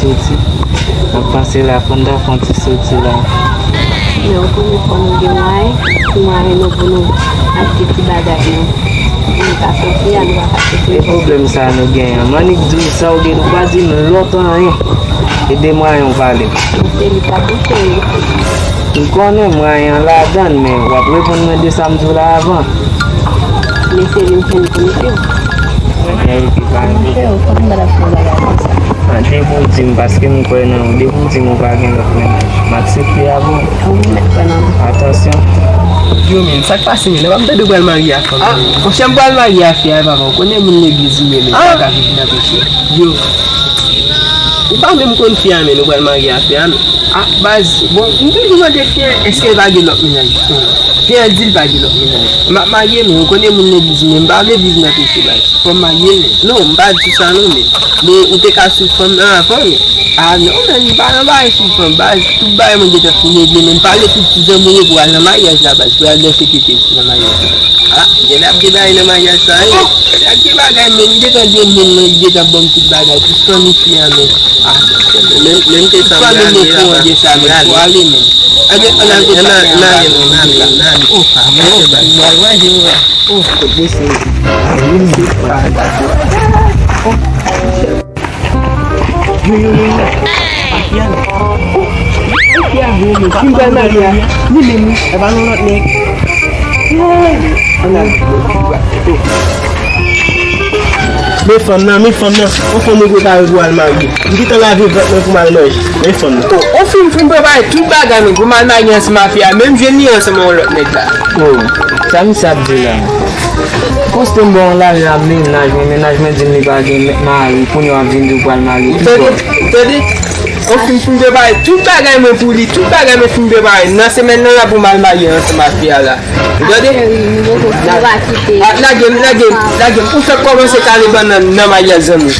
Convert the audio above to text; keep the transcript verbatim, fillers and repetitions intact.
soti. Mwen panse la pou n ta fè yon ti soti la. Men ou konnen fò nou gen mwayen, ti mwayen nou pou nou achte ti bagay nou. Pou nou ka soti a, nou pa ka soti. E pwoblèm sa nou genyen? M annik di w sa, ou gen, ou pa di m lòt anyen. E de mwayen ou pale. Se li pa bouche wi. M konnen mwayen an ladan l, men w ap reponn mwen de sa m di w la avan. Men se li m fè n pou misye. Mwen gen epi pa vle. Monchè, ou konn bagay fè bagay konsa. An, depi w di m, paske m kwè nan ou, depi w di m ou pa gen lòt mennaj, m aksepte a bon. Ou mèt kwè nan mwen. Atansyon. Yo, men, sa k pase, men, lè w ap tande w pral marye a fanm. Ah, monchè, m pral marye a fi a, e papa, ou konnen moun legliz m ye, men, m pa ka viv nan peche. Yo. Ou pa menm konn fi a, men, ou pral marye a fi a, men. Ah, baz, bon, m toujou mande fi a, èske l pa gen lòt mennaj? Fi a di l pa gen lòt mennaj. M ap marye, men ou konnen moun legliz mwen, m pa vle viv nan peche, baz. Fò m marye, men. Non, m pa di sa non, men. Men ou te ka swiv fanm nan avan, men. Ah, non, men, m pa nan bagay swiv fanm, baz. Tout bagay mwen gentan fin regle, men m pale tout ti zanmi yo pou al nan maryaj la, baz. Pou al danse tete nan maryaj la. Ah, gen ap gen bagay nan maryaj sa, wi. Gen ap gen bagay, men, m gentan gen moun nan, li gentan ban m tout bagay, tout fanmi fi a, men. Ah, men, men, men, te sanble ale, papa. Fanmi men, pou ale, men. Ann, ann al, ann al, ann al, ann al. Oh, ah, mwen, se bal. Mwen, mwen, mwen. Oh, kote se? Yo, yo, yo, yo. Afyan. Afyan gwo, men. Fin bal marye a. Li menm, wi. E pa nan lòt nèg. Ann al. Men fanm nan, men fanm nan. Yon fanm mwen prepare pou al marye. M gentan lave vant mwen pou m al manje. Men fanm nan. Oh, ou fin, fin prepare tout bagay, men pou m al marye ansanm ak fi a. Men m jwenn li ansanm ak yon lòt nèg la. Oh, sa misye ap di la? Konste m ba w lari a mennaj mwen, mennaj mwen di m li pa gen mari, kounye a w ap vin di w pral marye. Ou tande? Ou tande? Ou fin, fin prepare tout bagay mwen pou li, tout bagay mwen fin prepare. Nan semèn nan la pou m al marye ansanm ak fi a la. Ou tande? Cheri, nou poko, nou pa kite. Ah, lage m, lage m, lage m. Ou fèk kòmanse kale bannann nan maryaj zanmi.